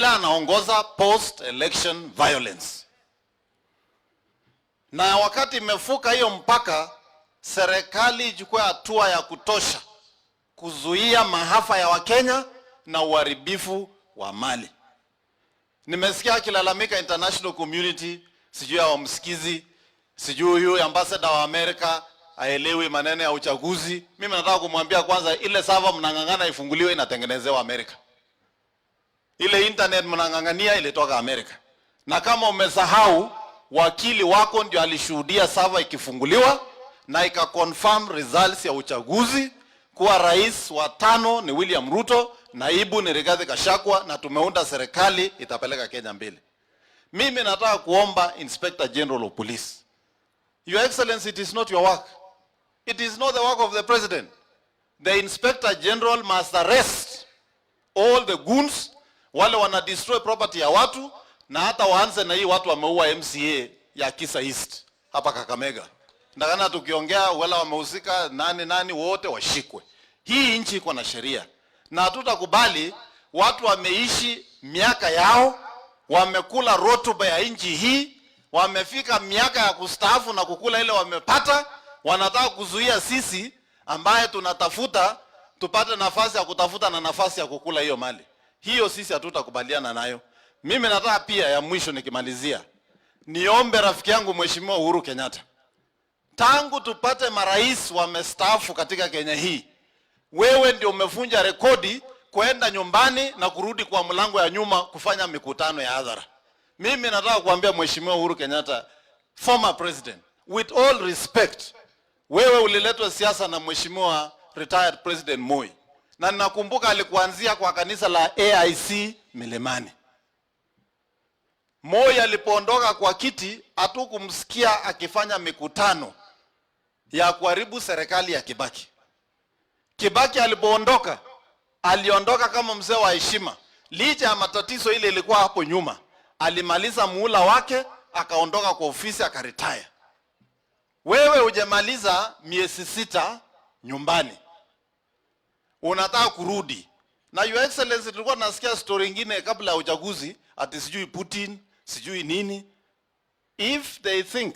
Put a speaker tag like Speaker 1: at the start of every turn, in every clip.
Speaker 1: Anaongoza post election violence, na wakati imevuka hiyo mpaka, serikali ichukue hatua ya kutosha kuzuia maafa ya Wakenya na uharibifu wa mali. Nimesikia akilalamika international community, sijui hawamsikizi, sijui huyu ambassador wa Amerika haelewi maneno ya uchaguzi. Mimi nataka kumwambia kwanza, ile server mnang'ang'ana ifunguliwe inatengenezewa Amerika. Ile internet mnang'ang'ania ilitoka Amerika. Na kama umesahau, wakili wako ndio alishuhudia server ikifunguliwa na ikaconfirm results ya uchaguzi kuwa rais wa tano ni William Ruto, naibu ni Rigathi Gachagua, na tumeunda serikali itapeleka Kenya mbele. Mimi nataka kuomba Inspector General of Police. Your Excellency, it is not your work. It is not the work of the president. The Inspector General must arrest all the goons wale wana destroy property ya watu, na hata waanze na hii watu wameua MCA ya Kisa East hapa Kakamega. Ndakana tukiongea wale wamehusika nani nani wote washikwe. Hii nchi iko na sheria na hatutakubali watu wameishi miaka yao, wamekula rotuba ya nchi hii, wamefika miaka ya kustaafu na kukula ile wamepata, wanataka kuzuia sisi ambaye tunatafuta tupate nafasi ya kutafuta na nafasi ya kukula hiyo mali. Hiyo sisi hatutakubaliana nayo. Mimi nataka pia, ya mwisho nikimalizia, niombe rafiki yangu Mheshimiwa Uhuru Kenyatta, tangu tupate marais wamestaafu katika Kenya hii, wewe ndio umevunja rekodi kwenda nyumbani na kurudi kwa mlango ya nyuma kufanya mikutano ya hadhara. Mimi nataka kuambia Mheshimiwa Uhuru Kenyatta, former president, with all respect, wewe uliletwa siasa na Mheshimiwa retired President Moi, na ninakumbuka alikuanzia kwa kanisa la AIC Milimani. Moi alipoondoka kwa kiti, hatukumsikia akifanya mikutano ya kuharibu serikali ya Kibaki. Kibaki alipoondoka, aliondoka kama mzee wa heshima, licha ya matatizo ile ilikuwa hapo nyuma. Alimaliza muhula wake, akaondoka kwa ofisi, akaretire. Wewe hujamaliza miezi 6 nyumbani, unataka kurudi. Na Your Excellency, tulikuwa tunasikia story ingine kabla ya uchaguzi ati sijui Putin, sijui nini. If they think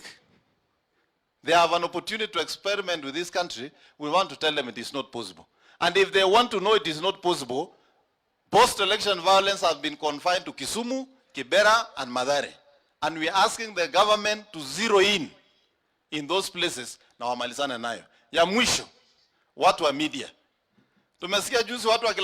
Speaker 1: they have an opportunity to experiment with this country, we want to tell them it is not possible. And if they want to know it is not possible, post-election violence has been confined to Kisumu, Kibera, and Mathare. And we are asking the government to zero in those places na wamalizane nayo. Ya mwisho, watu wa media. Tumesikia juzi watu wakila